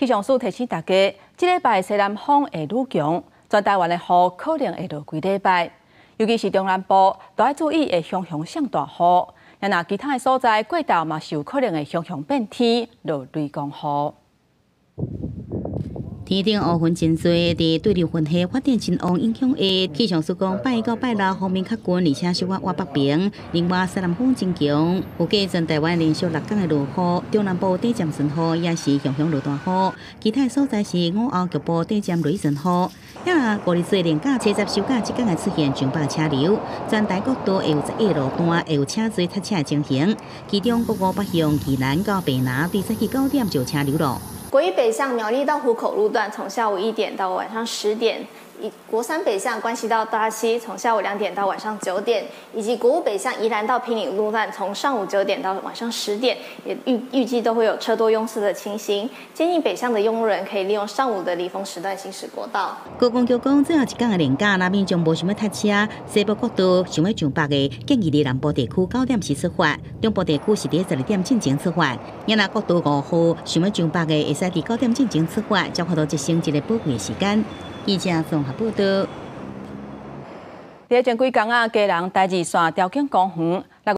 氣象署提醒大家，這禮拜西南風會愈強，全台灣的雨可能會落規禮拜，尤其是中南部，都愛注意會雄雄上大雨。若其他的所在過晝嘛是有可能會雄雄變天，落雷公雨。天頂烏雲真濟，佇對流雲系發展真旺影響下，氣象署講拜一到拜六鋒面較近，而且小可倚北爿。另外西南風真強，預計全台灣連續六工的落雨，中南部短暫陣雨也是雄雄落大雨，其他所在是午後局部短暫雷陣雨。啊，五日連假初十收假，這工會出現上百車流，全台各地會有十個路段會有車濟塞車的情形，其中國五北向宜蘭到白拿對早起9點就有車流囉。國一北向苗栗到湖口路段，從下午1點到晚上10點；以國三北向關西到大溪，從下午2點到晚上9點；以及國五北向宜蘭到坪林路段，從上午9點到晚上10點，也預計都會有車多擁塞的情形。建議北向的用路人可以利用上午的離峰時段行駛國道。高公局講，最後一工的連假，若民眾無想欲塞車，西部國道想欲上北的，建議佇南部地區9點時出發，中部地區是佇12點進前出發。若國道5號想欲上北的，會使佇九點進前出發，才有法度節省一個寶貴的時間。記者綜合報道。佇前幾工啊，基隆台二線潮境公園。